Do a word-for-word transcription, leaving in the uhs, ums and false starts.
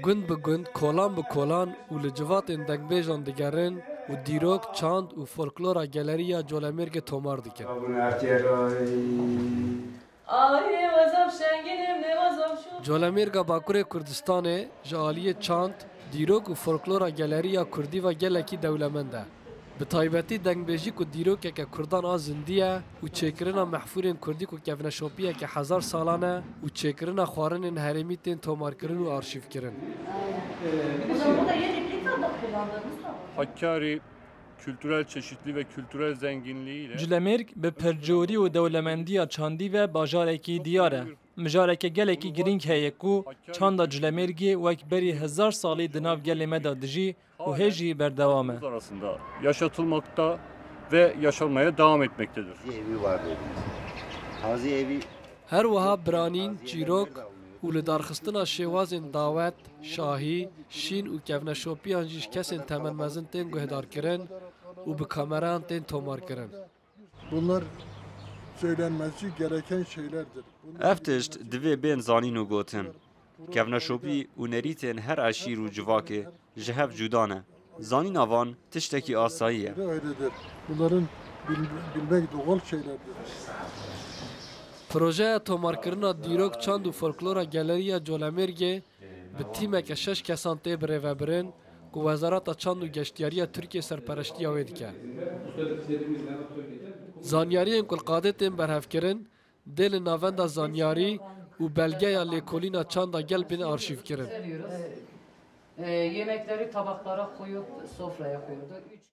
Gund bi gund, kolan bi kolan û li civatên dengbêjan digerin û dîrok, çand û folklora geleriya Colemêrgê tomar dikin. Colemêrga Bakurê Kurdistanê ji aliyê çand, dîrok û folklora geleriya kurdî ve gelekî dewlemend e. Bi taybetî dengbêjî ku dîrokeke kurdan a zindî ye û çêkirina mehfûrên kurdî ku kevneşopiyeke hezar salan e û çêkirina xwarinên herêmî tên tomarkirin û arşîvkirin. Hakkari kültürel çeşitli ve kültürel zenginliğiyle Culemêrg bi pircûrî û dewlemendiya çandî ve bajarekî diyar e. Mijareke gelekî girîng heye ku çanda Culemêrgê wek berî hezar salî di nav gelê me de dijî û hê jî berdewam e. Arasında yaşatılmakta ve yaşanmaya devam etmektedir. Evi var dediğimiz. Taze evi Her wiha biranîn, çîrok û lidarxistina şêwazên dawet, şahî, şîn û kevneşopiyan jî ji kesên temenmezin tên guhdarkirin û bi kamerayan tên tomarkirin. Bunlar söylenmesi gereken şeylerdir. Bunlar Ev tişt divê bên zanîn û gotin. Kevneşopî û nerîtên her eşîr û civakê ji hev cuda ne. Zanîna van tiştekî asayî ye. Öyledir. Bunların bil- bilmek doğal şeylerdir. Projeya tomarkirina dîrok, çand û folklora Geleriya Colemêrgê bi tîmeke şeş kesan tê birêvebirin ku Wezareta Çand û Geştiyariya Tirkiyê serpereştiya wê dike. Zanyariyên ku li qadê tên berhevkirin dê li Navenda Zanyarî û Belgeya Lêkolîna Çanda Gel bên arşîvkirin. E, yemekleri tabaklara koyup sofraya koyuyordu. Üç